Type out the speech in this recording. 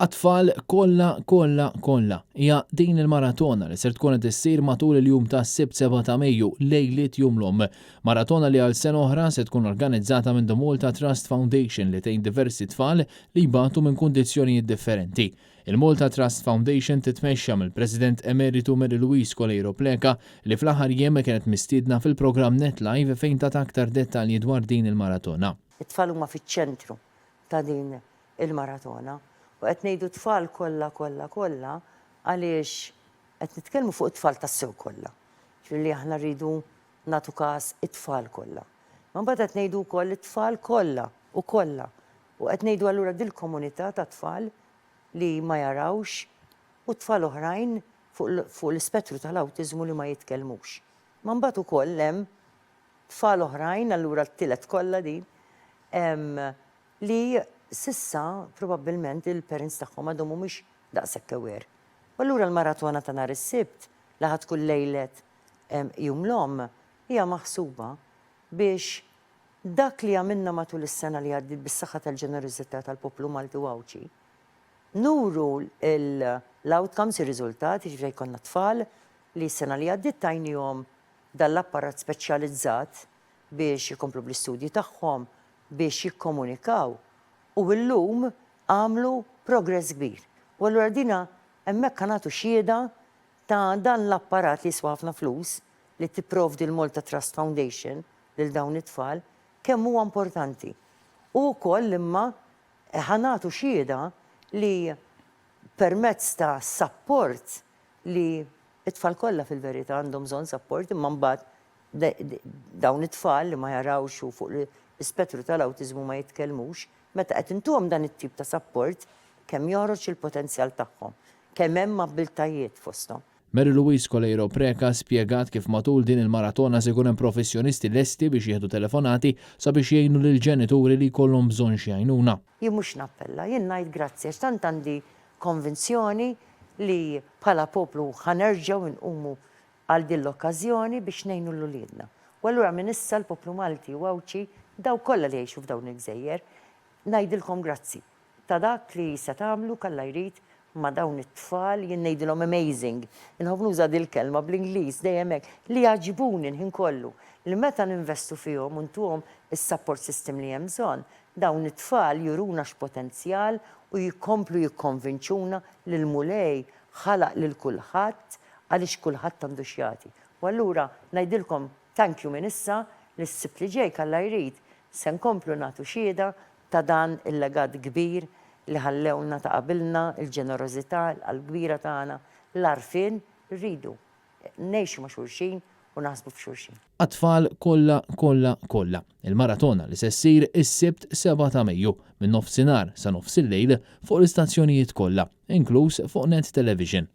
Għat-tfal kollha, kollha, kollha. Hija din il-maratona li ser tkun qed issir matul il-jum tas-Sibt 7 ta' Mejju, lejliet Jum l-Omm. Maratona li għal sena oħra se tkun organizzata minn The Malta Trust Foundation li tgħin diversi tfal li jbatu minn kundizzjonijiet differenti. Il-Malta Trust Foundation titmexxa mill-President Emeritu Mary Louise Coleiro Preca li fl-aħħar jiem kienet mistiedna fil-programm Net Live fejn tat aktar dettalji dwar din il-maratona. It-tfal huma fiċ-ċentru ta' din il-maratona. U qed ngħidu tfal kollha kollha kollha għaliex qed nitkellmu fuq it-tfal tassew kollha. Ġifieri li aħna rridu nagħtu każ it-tfal kollha. Ma mbagħad qed ngħidu wkoll it-tfal kollha u kollha. U qed ngħidu allura dil-komunità ta' tfal li ma jarawx u tfal oħrajn fuq l-ispettru tal-awtiżmu li ma jitkellmux. Ma mbagħad ukoll hemm tfal oħrajn, allura t-tielet kollha din, li s'issa probabbilment il-parents tagħhom għadhom mhumiex daqshekk aware. U allura l-maratona ta' nhar is-Sibt li ħa tkun lejlet Jum l-Omm hija maħsuba biex dak li għamilna matul is-sena li għaddiet bis-saħħa tal-ġenerożità tal-poplu Malti u Għawdxi, nuru l-outcomes, ir-riżultati, jiġifieri jkollna tfal li s-sena li għaddiet tajnihom dan l-apparat speċjalizzat biex ikomplu bl-istudji tagħhom, biex jikkomunikaw u illum għamlu progress kbir. U allura dina hemmhekk ħa nagħtu xhieda ta' dan l-apparat li jiswa ħafna flus li tipprovdi l-Malta Trust Foundation lil dawn it-tfal kemm huwa importanti. U wkoll imma ħa nagħtu xhieda li permezz ta' sapport li t-tfal kollha fil-verità għandhom bżonn sapport imma mbagħad dawn it-tfal li ma jarawx u fuq l-ispettru tal-awtiżmu ma jitkellmux, meta qed intuhom dan it-tip ta' sapport, kemm joħroġ il-potenzjal tagħhom, kemm hemm abbiltajiet fosthom. Mary Louise Coleiro Preca spjegat kif matul din il-maratona se jkun hemm professjonisti lesti biex jieħdu telefonati sabiex jgħinu lill-ġenituri li jkollhom bżonn xi għajnuna. Jien mhux nappella, jien ngħid grazzi għax tant għandi konvinzjoni li bħala poplu ħa nerġgħu nqumu għal din l-okkażjoni biex ngħinu 'l uliedna. U allura minn issa l-poplu Malti u Għawdxi, dawk kollha li jgħixu f'dawn il-gżejjer, ngħidilkom grazzi ta' dak li se tagħmlu k'Alla jrid ma' dawn it-tfal, jien ngħidilhom amazing, inħobb nuża dil-kelma bl-Ingliż dejjem hekk, li jgħaġġbuni l-ħin kollu, li meta ninvestu fihom u ntuhom is-support system li hemm bżonn, dawn it-tfal juruna x'potenzjal u jkomplu jikkonvinċuna li l-Mulej ħalaq lil kulħadd għaliex kulħadd għandu x'jagħti. U allura ngħidilkom thank you minn issa li s-Sibt li ġej k'Alla jrid se nkomplu nagħtu xhieda ta' dan il-legat kbir li ħallewlna ta' qabilna, il-ġenerożità, il-qalb kbira tagħna, l-għarfien, rridu ngħixu ma' xulxin u naħsbu f'xulxin. Għat-tfal kollha, kollha, kollha. Il-maratona li se ssir is-Sibt 7 ta' Mejju, minn nofsinhar sa nofsillejl fuq l-istazzjonijiet kollha, inkluż fuq Net Television.